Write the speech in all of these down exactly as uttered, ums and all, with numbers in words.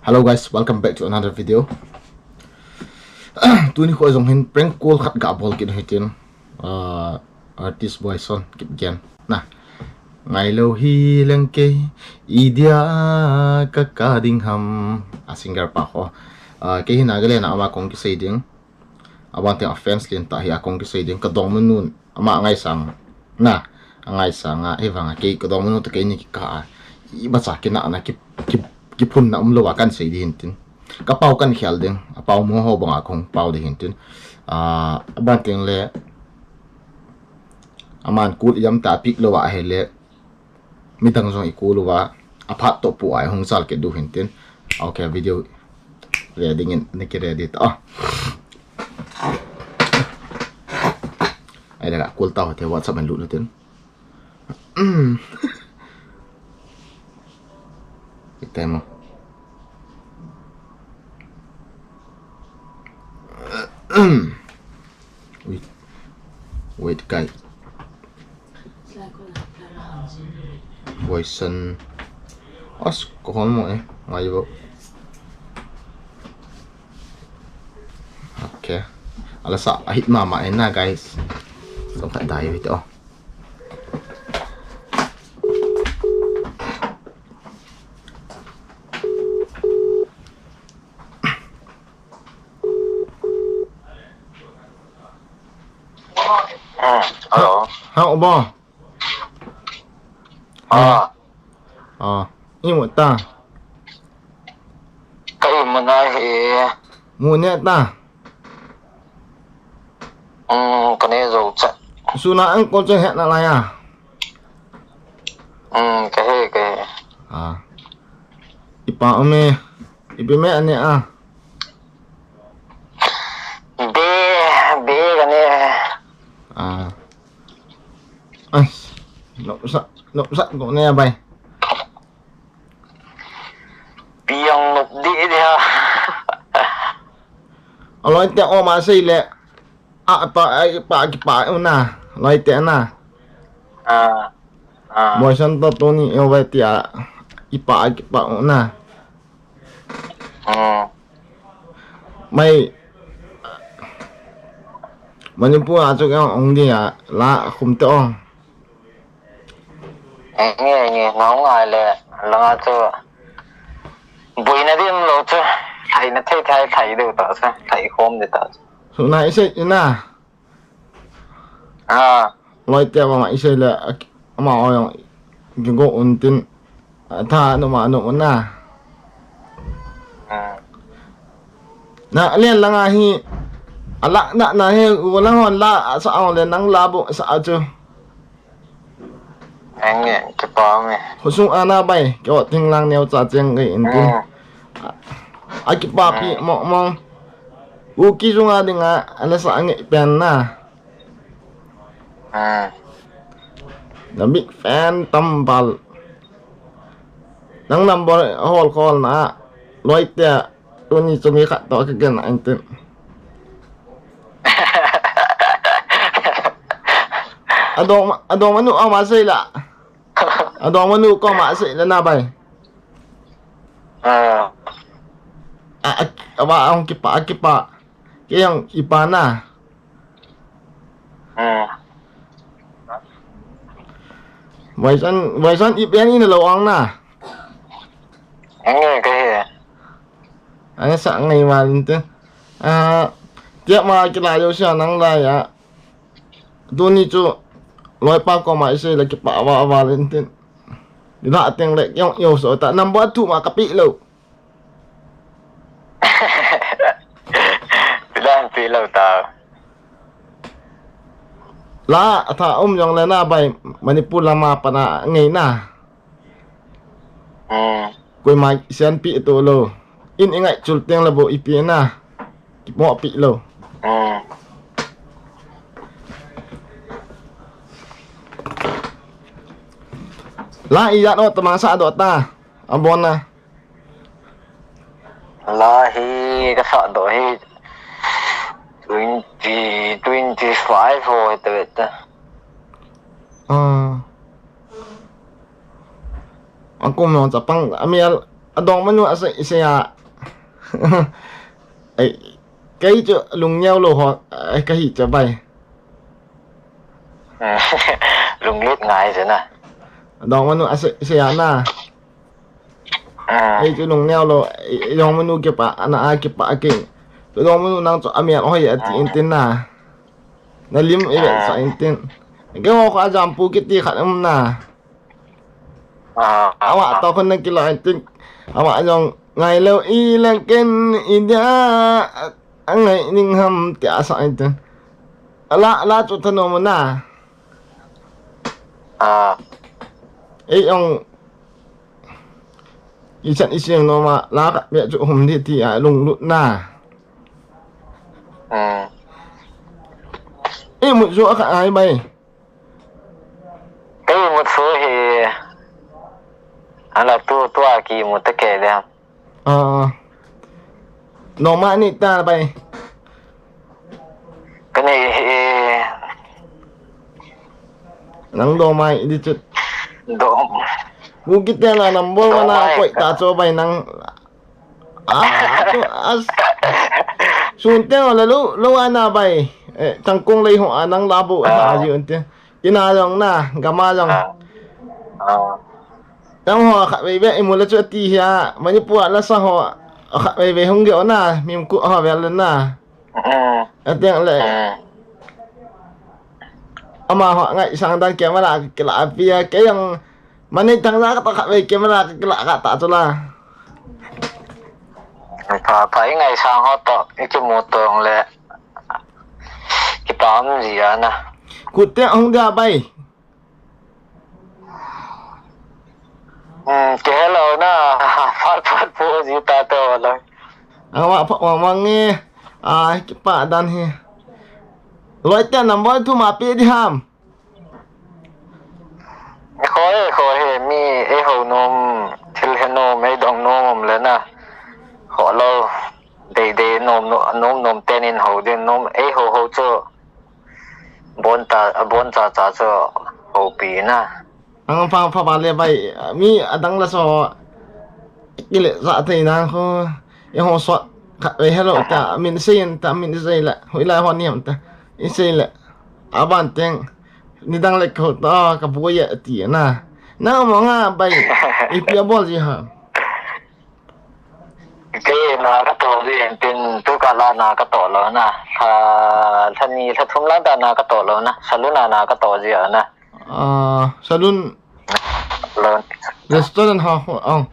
Hello guys, welcome back to another video. Tuni kho jong hin prank call khat ga bol kit hitin. Ah, artist Boyson Kipgen. Na. Ngailou hi leng kei, idia ka ka ding ham. A singer pa kho. Ah, kei hi Nagaland a ama kong kisei ding. Abang teng a fans lien tah hi a kong kisei ding, ka dongmanu ama angaisang. Na, angaisang a, hivang a kei ka dongmanu toh keini kikah a, imacha kinahna ki, ki, kiphunna umlou a kan sei ding hintin. Ka pau kan khel ding, a pau mo ho bang a kong pau ding hintin. Ah, abang teng le, aman kul iam ta pik lou a ahile, midang jong i call uva, aphat toh pu a i hung jal kit diu hintin. Okay, video ready ngin, na ki ready ta. Ah. Ai la ka call ta hote WhatsApp man lut natin. Itemo. Wait. Wait, kai. Boyson. As, ko hon mo eh. Ngai bo. Okay. Ala sa ahit mama eh na, guys. Song khat dai wi to. Hmm, hello. Ha, oba. Ah. Ah. Imu ta. Ka imu na hi. Mu ne ta. Hmm, ka ne zo cha. Suna ang ko che he na la ya. Hmm, ka he, ka he. Ah. Ipa ame. Ipi me ane a. Be, be ka ne. Ah. Ai, nopsa, nopsa ko ne bai. Piang nop di dia. Aloi te o ma sei le. A pa, ai pa, ki pa una. Aloi te na. Ah. Ah. Boyson to Tony o vai ti a. Ipa, ki pa una. Hmm. Mai Manipur a chu kei ong ding a la khum te ong. Enge, enge, nau ngai le, langa chu. Buina dim lo chu. Thai na thei, thai, thai deu ta chu. Thai khom de ta chu. Su na i sei ina. Ah. Loi te ama i sei le, ama o jong kigo un tin, a tha nu ma nu na. Hmm. Na len langa hi, a la na na he, u lang hon la, a sa ang le nang la bo, sa a chu. Enge, kipa me. Husung ana bai, kei o ting lang neo cha cheng ngai in tin. Hmm. A, a kipa pi mo mo. U ki jung a ding a, a la sa ngai pen na. Ah. Na big fan tambal. Nang number hol call na. Loi te. Tuni chu mi khat to ka gen a intin. Adong, adong manu ama sei la. Adong manu ko ma sei la na bai. Ah. A, a, a ba ang kipa, a kipa. Kei ang ipa na. Hmm. Boyson, Boyson, ipi ani na lo ang na. Ang e, kei. Ang sa ngai malin te. Ah, tiap ma kila yo sia nang la ya. Tuni chu loi pa ko ma i sei la kipa wa wa lin tin. Ila teng le yong yo so ta number two ma ka pi lo. Pilan pi lo ta. La, a tha um jong le na bai Manipur lama pana ngei na. Hmm. Koima sian pi to lo. In i ngai chul teng le bo i pi na. Kipo pi lo. Hmm. La i ya no tamang sa do ta. Abon na. La hi ka sa do hi twenty, twenty-five ho hi ta vet ta. Ah. Ang kum nong chapang, a mial, adong manu a sa, i sa ya, Ai, kei chu lungneo lou ho, ai, kahi chu bai. Lunglut ngai chu na. Dongmanu a se, se a na. Ah. Ei chu lungneo lou, ei, ei dongmanu kipah, ana a kipah kei. Chu dongmanu nang chu amial hoi ati in tin na. Na lim i vetsah in tin. Keiho kho a jampu kiti khat um na. Ah. Ama toh khun na kilo in tin. Ama jong ngailou i lang ken i dia a ngai ning ham tia sa in tin. Ala, ala chu thanom na. Ah. Ei ong i chan i seng nom a, la khat beh chu hum di ti a lunglut na. Hmm. Ei mut chu a khat ai bai. Ei mut chu hi. Ala tu, tu a ki mut ta ke de. Ah. Noma ni ta bai. Kani, eh. Nang do mai di chut. Do. Bu kit te na number one na koi ta cho bai nang. Ah, tu as. Sun te la lu, lu ana bai. Eh, tangkong lei ho anang la bu ha ji un te. Ina jong na, gama jong. Ah. Ah. Tang ho khatvei vei i mu le chu ati hi a, Manipur a la sa ho, khatvei vei hung geo na, mim ku ho vel na. Mm. Atiang le. Mm. Ama ho ngai sang dan camera kila apia, kei jong mani thang ja ka ta khatvei camera kila ka ta chu la. Pha, pha, i ngai sang ho to, i ki mu tong le. Kipa um ji a na. Kut te hung dia bai. Hmm, ke hello na, fat fat po ji ta to lo. Awa pa wa mang e, a, kipa dan he. Loi te number two ma pe di ham. Khoi, khoi he, mi, ei ho nom, thil he nom, ei dong nom, um le na. Kho lo, dei, dei, nom, nom, nom, nom, ten in ho, din nom, ei ho, ho, cho. Bon ta, bon cha cha chu houpi na. Ang pha pha ba le bai, mi adang la so. Kile sa thei na ho. E ho so. Ka e hello ta, min sei ta, min sei la. Hoi la ho niam ta. I sei la. Aban teng. Ni dang le ko ta, ka bu ye ti na. Na mo nga bai. I pia bol ji ha. Kei na ka to ji, tin tu ka la na ka to lo na. Lha, lha ni, lha thum lang ta na ka to lo na. Salon a na ka to ji a na. Ah, salon. Salon. Restaurant ha, ho, ang.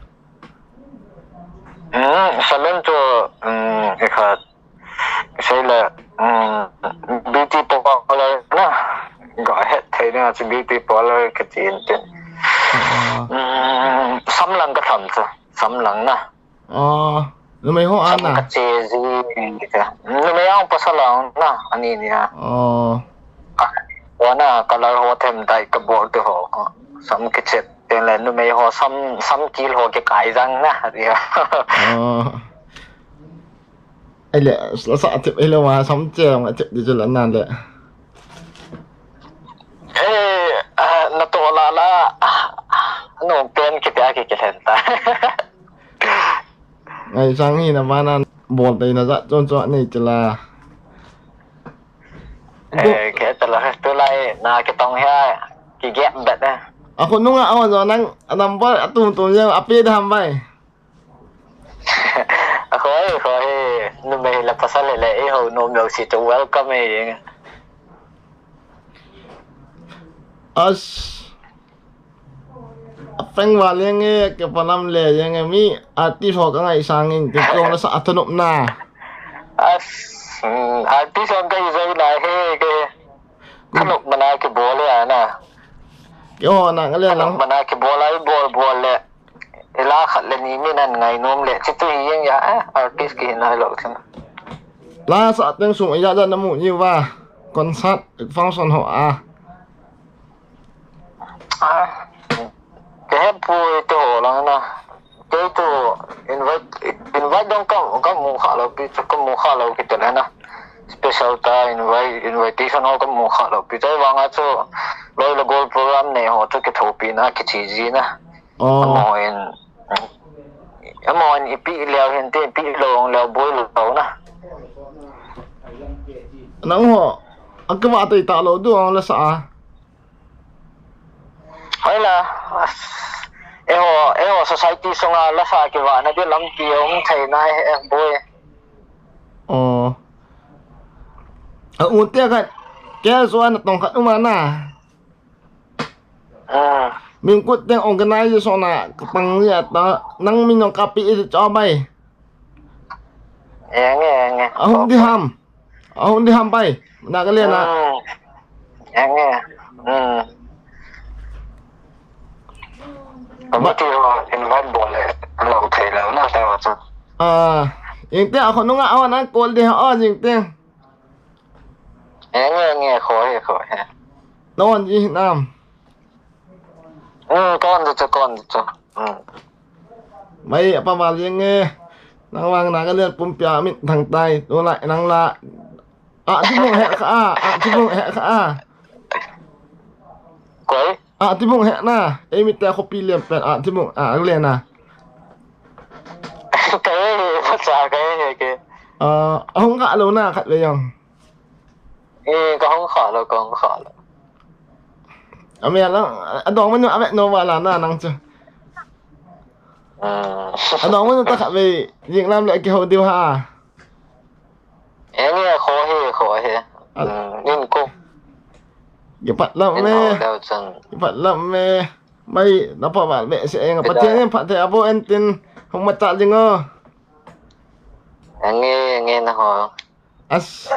Hmm, salon chu, hmm, i khat. Sei le, hmm, beauty parlor na. Ga het thei na chu beauty parlor ka tin tin. Ah. Hmm, sam lang ka tham chu. Sam lang na. Oh, numei ho a na. Sam ka che ji ka. Numei ang pasal ang na, ani ni a. Oh. Wa na, color ho them dai ka bol te ho. Sam ki chet te le numei ho sam, sam kil ho ki kai jang na, ria. Oh. Ai le, la sa tip ai le wa sam che ma tip di chu la na le. Eh, ah, na to la la. No pen ki ta ki ki hen ta. Ngai sang hi na ba na bol te na ja chon chon nei chila. Eh, ke ta la tu lai na ki tong he ki gap bet na. A ko nunga a jo nang a number a tum tum jeng a pe da ham bai. A khoi, khoi, numei la pasal le, eh, ho nom lo si chu welcome e. As. Apeng va leng e, ke panam le jeng e mi, artist ho ka ngai sang in, ke kong na sa athanom na. As, hmm, artist ho ka i zai na he, ke. Thanom mana ki bol le a na. Ke ho na nga le lang. Thanom mana ki bol a, i bol bol le. I la khat le ni min an ngai nom le. Chi tu hi jeng ya, eh, artist ki nai lo chin. La sa teng sum ya ja na mu ni va. Concert, function ho a. Ah, ke he pui te ho lang na. Kei chu invite, invite dong ka, ka mu kha lo pi chu ka mu kha lo kiti le na. Special ta invite, invitation ho ka mu kha lo pi chu. Vang a chu loi le gol program nei ho chu kithopi na kithi ji na. Oh. Amaho in, Amahon ipi leu hin tin, ipi lou leu boi lou na. Nangho, akivah tei talou diu ang lasa a. Hoila, as, eiho, eiho society sunga lasa kivahna di lampi um thei nai he, eh, boi. Oh. A, un te khat, kei suan tong khat um ana. Ah. Min kut teng organization a, kapang ya ta, nang min nong kapi i cho bai. Enge, enge. Ahung di ham. Ahung di ham bai. Nagaland a. Hmm. Enge. Hmm. Committee ho invite bol le, lo thei lo na ta wa chu. Ah, jing te a khonunga awan an call di ha, oh, jing te. Enge, enge, kho he, kho he. Nawan ji nam. Hmm, kon chu, kon chu. Hmm. Mai, apa val jeng e. Nang vang Nagaland pumpia min thang tai. Tu la, nang la. A, thibung he kha a, a, thibung he kha a. Koi? A, thibung he na. Ei mit te khopi lem pen, a, thibung, a, le na. Kai he, pha cha kai he ke. A, ahung kha lo na khat ve jong. Eh, ka hung kha lo, ka hung kha lo. A mi a la, a dong manu a ve no va la na nang chu. Ah. A dong manu ta kha ve, jing lam le ki ho diu ha. Eh, ni kho he, kho he. Al- Hmm, nin ko. Ki pat lam Nin me. Ho dau chang. Ki pat lam me. Mai, na pa val ve se eng. Ki Pathian da. Nin phat the abo en tin. Hung ma ta jing o. Nge, nge na ho. As.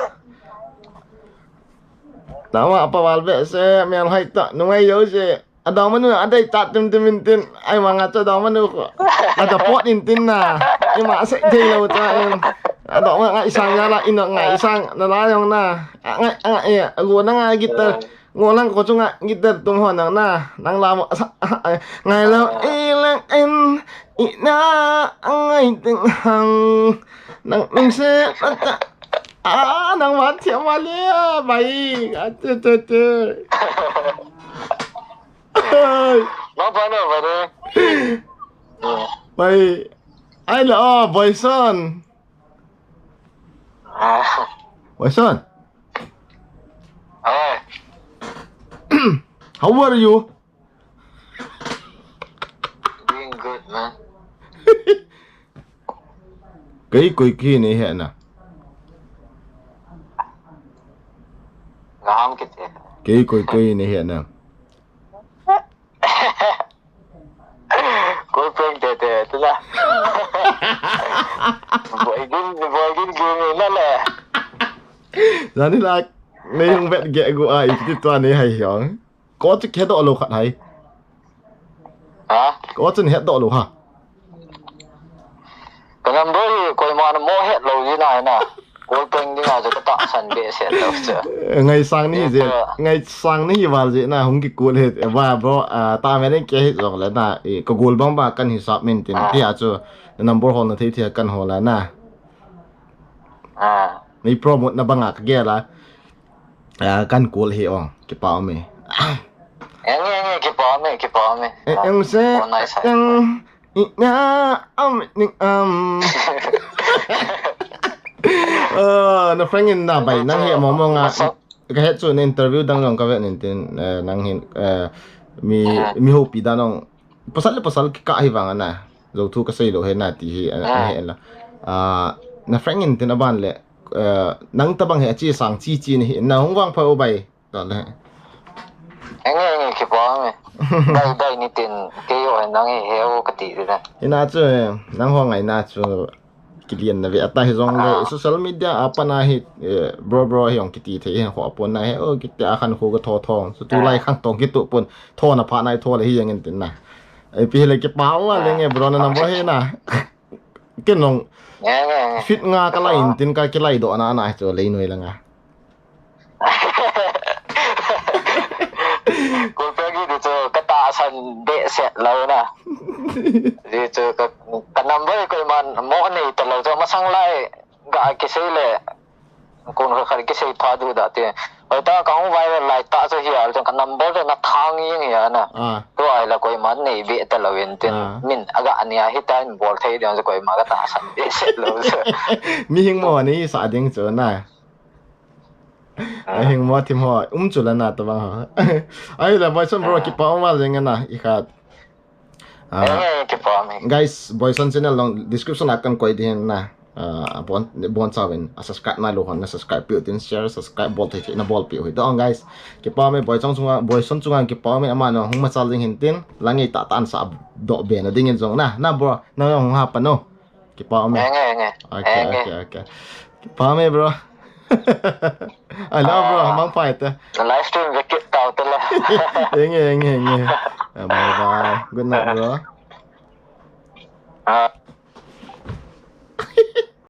Nama apa val be se, mial hai ta, nungai yo se. Adang manu, adai ta tim tim in tin. Ai manga cha dang manu ko. Ada pot in tin na. Ima se thei lo cha in. Adang ma ngai sang ya la, ino ngai sang, na la yong na. A ngai, a ngai, eh, ago na ngai guitar. Ngo lang ko chunga guitar tum ho nang na, nang la mo, asa, ah, eh, ngai lo, i lang en, i na, ngai ting hang, nang, nang se, ata, ah, nang wan thiam ma le, ah, bai, ah, te, te, te. Ai. Ma ba na ba de. Bai. Ai la, oh, boy son. Ah. Boy son. Hi. How are you? Doing good, man. Kei koi kei nei he na. Ngam kit e. Kei koi koi nei he na. Koi peng te te, tu la. Boy gin, boy gin gin na le. Jani la, nei hung vet ge gu a, i ti tua nei hai hiong. Ko chu he do lo khat hai. Ha? Ko chu he do lo ha. Ka number hi koima na mo het lo ji na na. Call prank ding a chu ka tahsan behseh lo chu. Ngaisang ni je, ngaisang ni hi val je na hung ki call he, va bro, ah, ta me ning ke hi jong le na, i, ka gol bang ba kan hisap min tin, ah, ti a chu, na number hol na thei thei kan hol a na. Ah. Nei promote na bang a ka gel a. Ah, kan call he ong, kipa um e. Eng, eng, eng, kipa um e, kipa um e. Eh, ah, eng se, oh, nice, eng, nice. I, na, am, ning, am. Ah, na friend in na bai, nang hi mo mo nga. Ka het chu na interview dang jong ka vet nin tin, eh, nang hin, eh, mi, ah, mi hopi dan jong. Pasal le pasal kikah hi vang ana. Jou thu ka sei lo he na ti hi, ah, ah, he la. Ah, na friend in tin aban le, eh, nang tabang he chi sang chi chi ni hi na hung vang pha o bai. Tale. Enge, enge, kipa nge. Dai, dai ni tin, kei o nang hi he o ka ti de na. Ina chu, eh, nang ho ngai na chu, kilian na ve ata hi jong le, ah, social media a pana hi, eh, bro, bro, hi jong kiti thei, hi ho pon na he, o, kiti a khan khu ka tho tho. So, tu lai, ah, khang tong kitu pon, tho na pha nai tho le hi jeng in tin na. Ai pi le kipa o le nge, bro, na number he na. Ken jong, nge, nge, nge, fit nga ka lai in tin ka kilai do na na chu lei noi la nga. Call prank hi chu ka tahsan behseh lo na. Hi chu ka, ka number koiman mo nei ta lo chu masang lai ga kisei le. Kon khat khat kisei pha du da te. Oi ta ka hung viral lai ta chu hi al chang ka number te na thang ing hi ana. Ah, Tu ai la koima nei be ta lo in tin. Ah. Min aga ani a hi ta in bol thei ding chu koima ka ta san be se lo chu. Mi hing mo ni sa ding chu na. A hing mo thim ho um chu la na ta bang ho. Ai la Boyson bro, Ah. Kipa um val jeng na i khat. Ah, Eh, kipa mi. Guys, Boyson channel long description a kan koi ding na. Ah, bon bon chawin a subscribe na lo hon na subscribe piu tin, share, subscribe bol thei thei na bol piu hi dong guys. Kipa me Boyson chunga, Boyson chunga kipa me ama no hung ma chal ding hin tin, la ngei ta tan sa do be na ding in jong na. Na bro, na hung ha pa no. Kipa me. Enge, enge. Okay, Enge. Okay, okay. Kipa me bro. Hello bro, Ah. Mang Pai te. Live stream ve kit tau te le. Enge, enge, enge. Ah, bye bye. Good night bro. Ah.